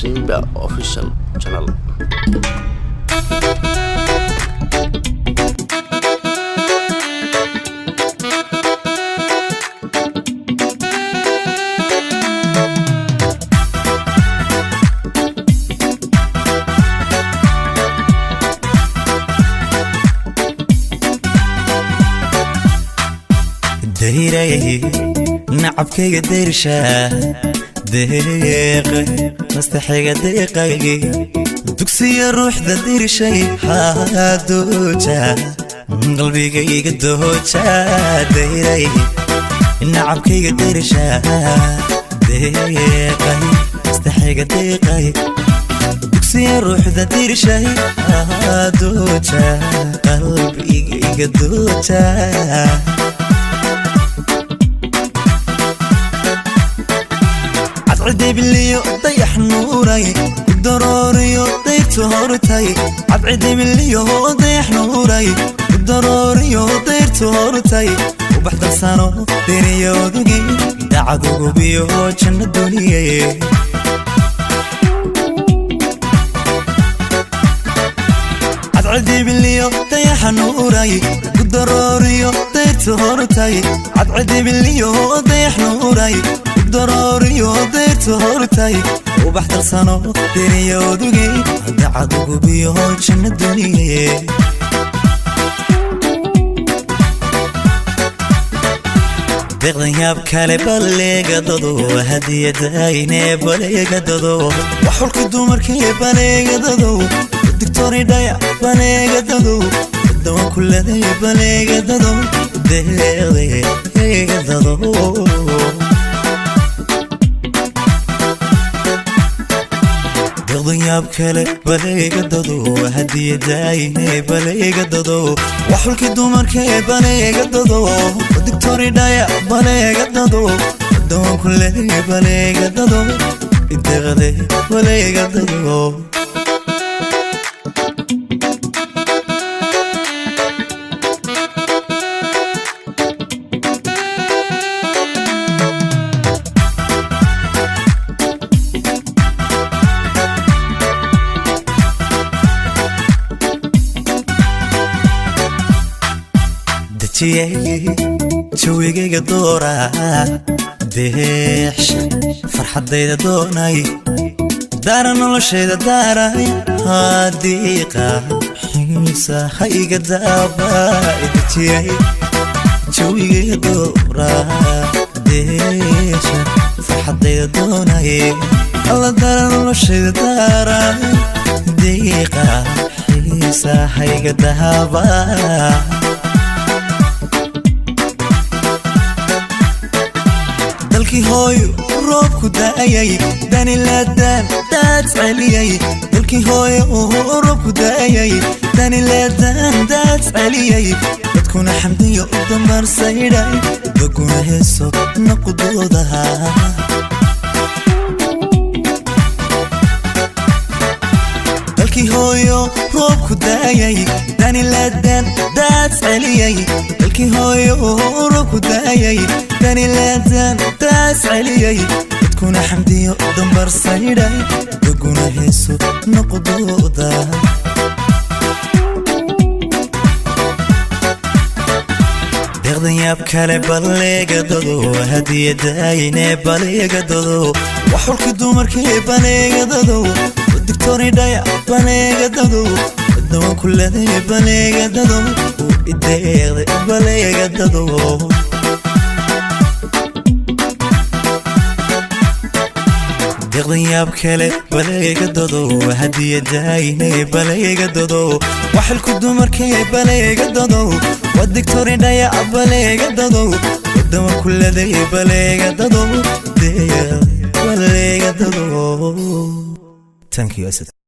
Simba Official Channel. Dayray nacabkayga, dayrsha deeqay, mastaxiga deeqaygi, dugsiya ruuxda dirshay, dooja qalbigayga, dooja. Dayray nacabkayga, dayrsha deeqay, mastaxiga deeqay, dugsiya ruuxda dirshay, dooja qalbigayga, dooja. Cadcidibiliyo dayax nuuray ku darooriyo dayrtu hortay, cadcidibiliyo dayax nuuray ku darooriyo dayrtu hortay, ubax darsano deriyodugi, dacadugubiyo janno duniye. Cadcidibiliyo dayaxa nuuray ku darooriyo dayrtu hortay, cadcidibiliyo dayax nuuray darooriyo dayrtu hortay, ubax darsano deriyodugi, dacadugubiyo janno duniye. Deeqdan yaab kale baleegadado, hadiyadayne baleegadado, waxulka dumarkee baleegadado, digtoridhaya baleegadado, dawan kuladay baleegadado, deeqdeegadado. Deeqdan yaab kale baleegadado, hadiyadayne baleegadado, waxulka dumarkee baleegadado, digtoridhaya baleegadado, dawan kuladay baleegadado, deeqde baleegadado. Dejiyey jawigayga doora, deexsha farxaddayda doonay, daara noloshayda daaray, hadiiqa xiisa hayga daaba. Dejiyey jawigayga doora, deexsha farxaddayda doonay, alla daara noloshayda daaray, diiqa xiisa hayga daaba. Dalkii hooyo roobku daayay, danilaadaan daad celiyay, dalkii hooyo roobku daayay, danilaadaan daad celiyay, dadkuna xamdiyo u dambarsaydhay, daguna heeso naqudoodaha. Dalkii hooyo roobku daayay, danilaadaan daad celiyay, dalkii hooyo roobku daayay, danilaadaan daad celiyay, dadkuna xamdiyo dambarsaydhay, daguna heeso noqdooda. Deeqdan yaab kale baleegadado, hadiyadayne baleegadado, waxulka dumarkee baleegadado, digtoridhaya baleegadado, dawan kuladay baleegadado, ideeqda baleegadado. Deeqdan yaab kale baleegadado, hadiyadayne baleegadado, waxilku dumarkee baleegadado, waa digtoridhaya baleegadado, dawan kuladay baleegadado, baleegadado. Thank you, Asad.